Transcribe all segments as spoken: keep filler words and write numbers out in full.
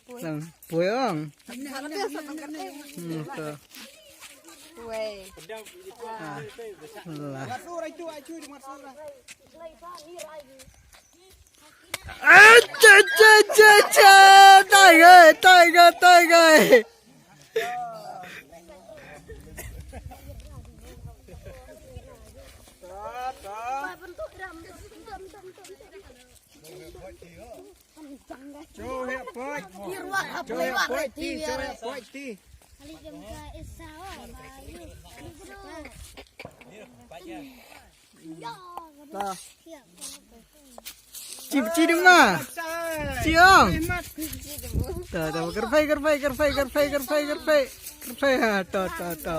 Lang poi ong. Hmm, to. Wei. Ah. Lah. Ah, cha, cha, cha, cha. Tai ngai, tai ngai, tai ngai. Chi, chi dum na. Chi ong. To, to, kyrpei, kyrpei, kyrpei. Kyrpei, ha, to, to, to.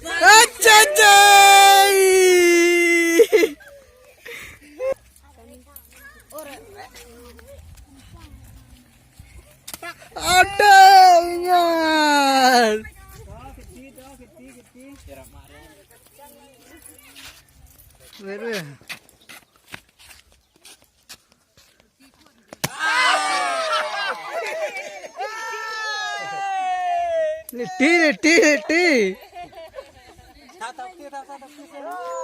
Acha, acha. Ada ingat. Wait, wait. Liti, liti, liti.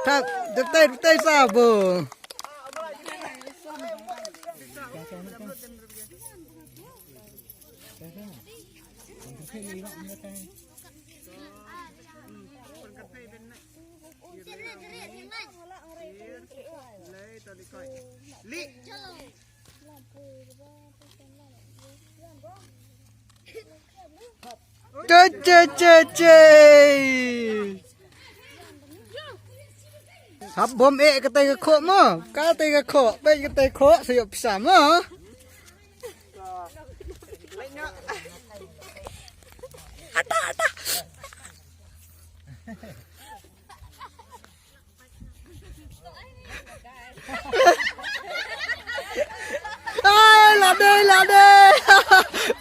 Thap, detai, detai sabo. Che, che, che, che. Hap bom eh katai ka khoh mo. Katai ka khoh, beit katai khoh, sa ïoh pisa mo. Ata, ata. Ai, la dei, la dei.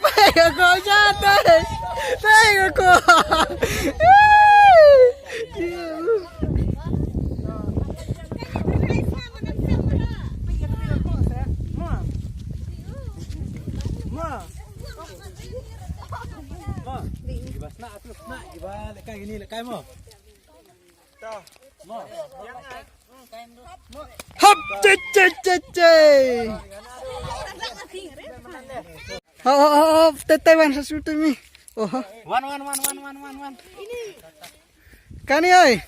Pei ka ko ja dei. Pei ka ko. Hap, che, che, che, che. Hop, hop, hop, hop, te, te, wan, sa, su, te, mi. Oh, ha. Wan, wan, wan. Kani, oi.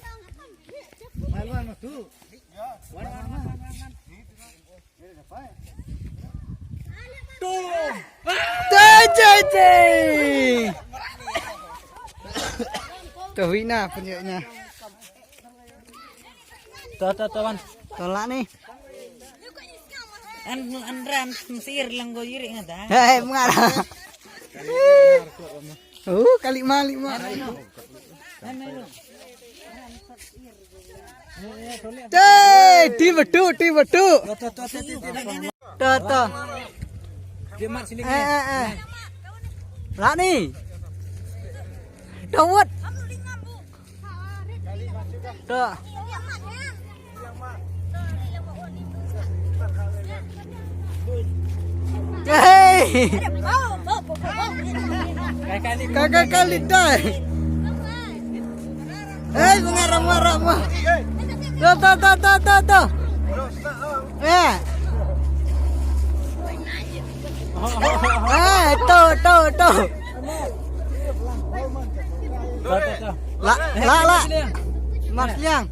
Wan, wan, wan, tu. Wan, wan, wan, wan, wan. Te, te, te. To, hui na, pynïoh na. To, to, to, wan. To lah ni. An, an ran, sir lang go yiri ngata. Hei, mengara. Uh, kali mali ma. Hei, ti betu, ti betu. To, to, to. Dia mat sini. Eh, eh, eh. Lah ni. Dawat. Dah. Hei. Kaka kali dai. Hei, mengarah-marah mah. Tuh, tuh, tuh, tuh, tuh, tuh. Eh. Eh, tuh, tuh, tuh. Lah, lah, lah. Mas Liang.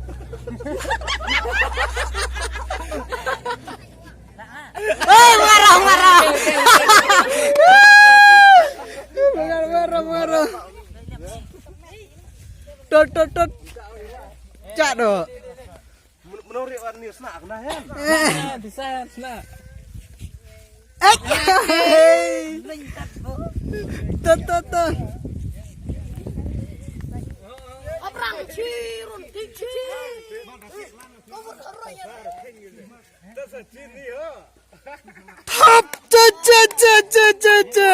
Eh, marah, marah. Marah, marah, marah. Tot, tot, tot. Cak dok. Menori warni snack nah ya. Eh, bisa snack. Eh. Tot, tot, tot. Abrang cirun tici. Hap, che, che, che.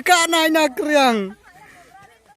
Ka nai na kriang.